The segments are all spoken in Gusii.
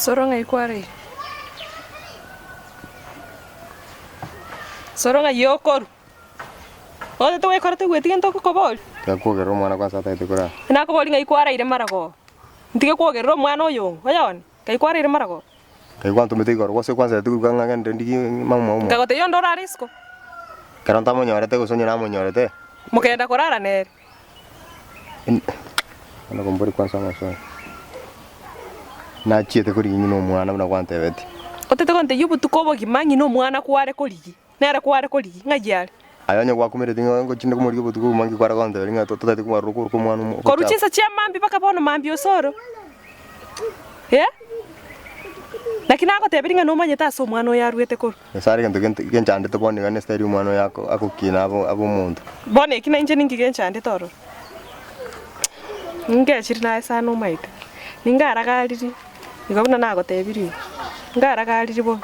Soro ng'ai kwareire? Soro ng'ai okorwa? Otagete goikora toigweti gento okoboria? Tiga kwogerera omwana kwansa atagete korara. Nakoboria ng'ai kwaraire maragoba? Ntige kwogerera omwana oyo ong'o, oyone? Ng'ai kwaraire maragoba? Ngai gwantomete igoro, gose kwanserete goika ng'a ngende ndigie mama omwabo. Nkagotebia onde orare isiko. Ekero ntamonyorete gose onye namonyorete. Mokenda korara nere. Bono kombori kwansa amaswali. Nachiete korigia ng'ina omwana buna gwantebetie. Otete gontebia obotuko obogima ng'ina omwana kware korigia, nere kware korigia, ng'ai are? Aye onye gwakumereti ng'a ngochinde komorigia obotuko obogima nki kware gonteberia ng'a totagete kobarora okoruka omwana omo Korwa chinsa chia mambia mpaka bono mambia osoro. Eh? Naki nagotebirie ng'a nomanyete ase omwana oyo aruete korwa. Nyasae are egento gente genchandete bono iga nestyle omwana oyo ako agokina abe abe omonto. Bono eki nainche ninki genchandete ororo? Ningechire naye sana omaete, ningaragaririe, igo buna nagotebirie igo, ngaragaririe bobe.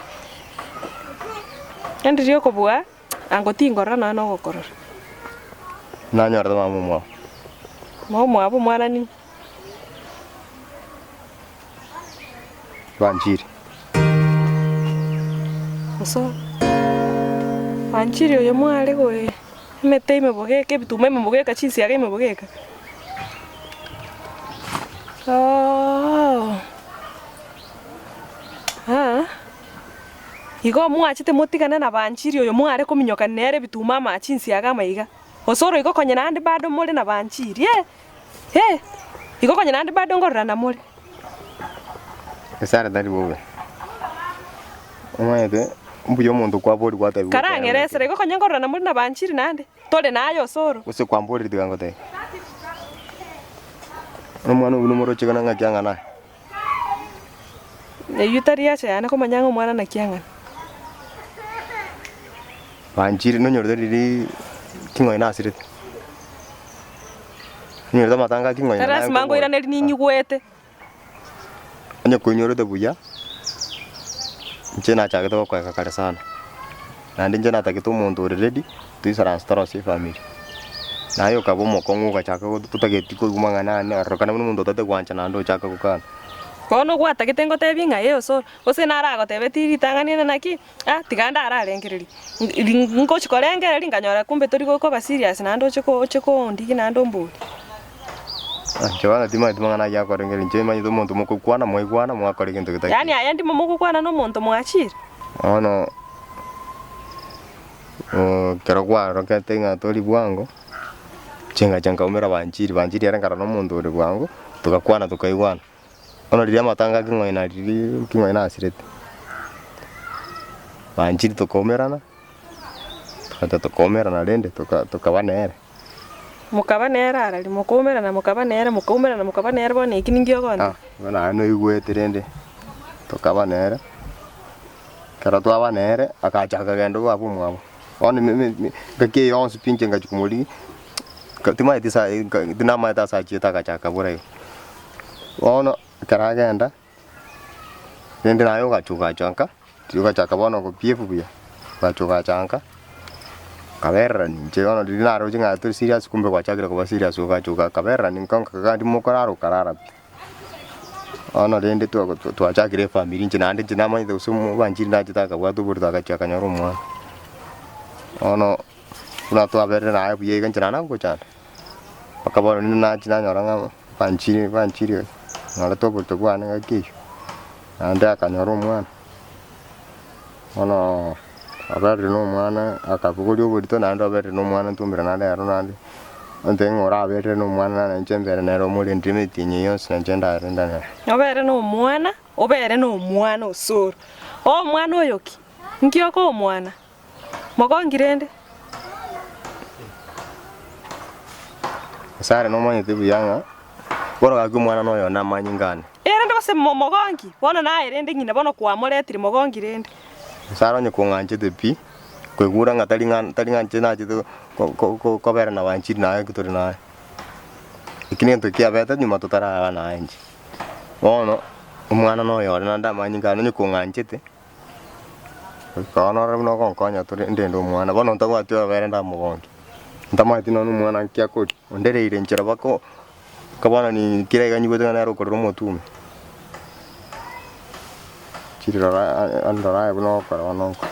Endirie okobua, ango tingorora nonya na ogokorora. Nanyorete mama omwabo. Mama omwabo omwana ning'o? Banchiri. Gose Banchiri oyo mware goe emete ime bogeka ebituma ime bogeka chinsiaga ime bogeka. Ooh ah igo mwachete motigane na Banchiri oyo mware kominyokani nere ebituma ama chinsiaga ama iga. Gose oro igo konya naende bado more na Banchiri eh. Eh, igo konya naende bado nkororana more. Nyasae tari bobe. Omanyete, mbuya omonto kwaboria gwatebiwa ekeene Karang'ere esere, igo konya nkororana more nabanchiri naende, tore naye osoro. Gose kwamborire tiga ngotebie. Omwana oyio nomoroche gana ng'aki ang'ana aye. Eyio tari hacha yane komanya ng'a omwana naki ang'ana. Banchiri nonyorete riria king'oe nasirete. Nonyorete amatanga a king'oe Tari lasima ngoiranerie ninyigwete. Onye koinyorete buya, inche nachagete gokoeka kare sana. Naende inche natagete omonto ore ready, toisaranse torosie efamiri. Naye okaba omokong'u ogachaka otageti koigwa mang'ana ane, ororokana buna omonto otagete gwancha naende ochaka gokana. Bono gwatagete ngotebie ng'a ee osoro, gose naragotebetie ritang'ani ere naki, ah tiga ndararengereria, ngochi korengereria nkanyora kumbe tori koba serious naende oche ko oche kondigia naende omborie. Inche bono timanyeti mang'ana ayio akorengereria, inche nimanyete omonto mokokwana mwaigwana mwakora egento getari Yaani aye ndimo mogokwana na omonto mwachire? Bono ekero kwarokete ng'a tori bwango, inche ngacha nkaumera banchiri, banchiri ere nkarora omonto ore bwango, togakwana tokaigwana. Bono riria amatanga aking'oe na riria king'oe nasirete, banchiri tokaumerana, togacha tokaumerana rende toka tokaba nere. Mokaba nere arari, mokaumerana mokaba nere, mokaumerana mokaba nere bono eki ninki ogontebia? Ah, bono aye noigwete rende, tokaba nere, ekero twaba nere, agacha akagenda baba omwabo. Bono ime ime ime engaki eye yonsi pi inche ngachia komorigia, timanyeti sa tinamaete ase achiete agacha akabora igo. Bono ekero agenda, rende naye ogacha ogacha nka, ogachaka bono gobiefu buya, ogacha ogacha nka, okabererani inche bono riria naroche ng'a tori serious kumbe gwachakire koba serious ogacha okabererani nka nka mokorara okarara pi. Bono rende twachakire efamiri inche naende inche namanyete gose omobanchiri nachete akabwata oborito agachia akanyora omwana. Bono buna twaberire naye buya iga inche naende nagochanda. Mpaka bono rende nachia nanyora ng'a banchire banchire nyorete oborito bwane ng'aki eywo, naende akanyora omwana. Bono oberire na omwana akabogoria oborito naende oberire na omwana ntombera naende ero naende, ontebie ng'a oraberire na omwana nere inche mbere nere omorendire emetienyi eye yonsi na inche ndarenda nere. Obere na omwana, obere na omwana osoro. Omwana oyo ki? Nki okoa omwana? Mogongi rende. Nyasae nomanyete buya ng'a bono gaki omwana noyo one amanyinga ane. Erende gose mogongi, bono naye rende ng'ina bono kwamoretire mogongi rende. Nyasae onye kong'anchete pi, koigura ng'a tari ng'a tari ng'a inche nachete ko- ko- ko- kobera na banchiri naye ekio tore naye. Eki negento kiabete nyuma totaraba naye inche. Bono, omwana noyo one naende amanyinga ane onye kong'anchete. Bono orore buna ogonkonya tore ndende omwana, bono ntabwati obere ndamogonke, ntamanyeti nonya omwana nki akoria, ondereire nchera baka mpaka bono ni kera iga nyigwete ng'a nere okorera omotume. Banchiri rora andora aye buna ogokora bono nkore.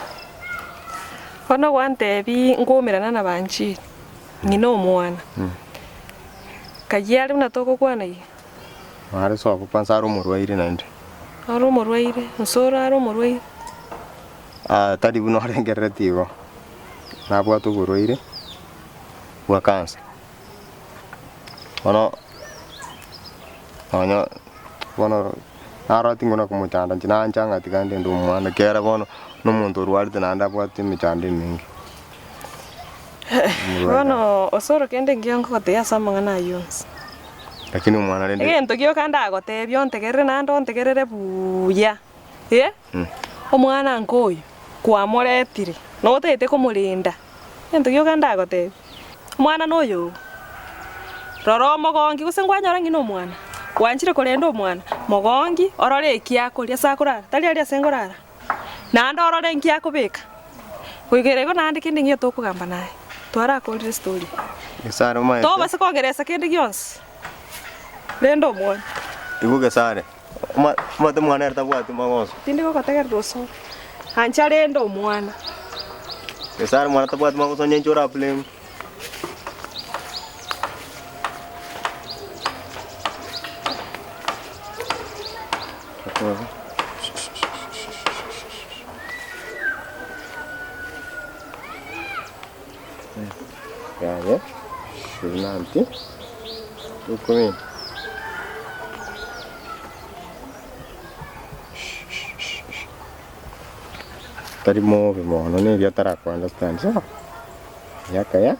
Bono gwantebi nkoumerana na Banchiri, ng'ina omwana. Kayio are buna togokwana iga. Are sobo kwanza are omorwaire naende. Are omorwaire, nsoro are omorwaire. Ah, tari buna orengerereti igo, nabwate oborwaire bwa cancer. Bono nonya bono narora ting'o komochanda inche nancha ng'a tiga ndende omwana ekiagera bono na omonto orwarete naende abwate emechando emenge. Omorwaire. Bono osoro kende nkiya nkogotebia ase amang'ana ayio onsi. Lakini omwana rende. Egento gioka ndagotebie ontegerere naende ontegerere buya, eh, omwana nkoyo kwamoretire, notagete komorenda, egento gioka ndagotebie, omwana noyo oo, rora omogongi gose nkwanyora ng'ina omwana, gwanchire korenda omwana, mogongi orore eki akoria ase akorara, tari aria ase nkorara, naende orore nki akobeka, goikera igo naende kende ngiya tokogamba naye, twarakorire story. Gesare omanyete. Tobasa kongeresa kende gionsi, rende omwana. Igo gesare, oma- omanyete omwana ere tabwati magoso. Tindi gogotegerera osoro, ancha rende omwana. Gesare omwana tabwati magoso onye inche ora blame. Yaya, nanti, tokomenya. Tari mobe mono, neri atarakounderstand sawa? Yakaya.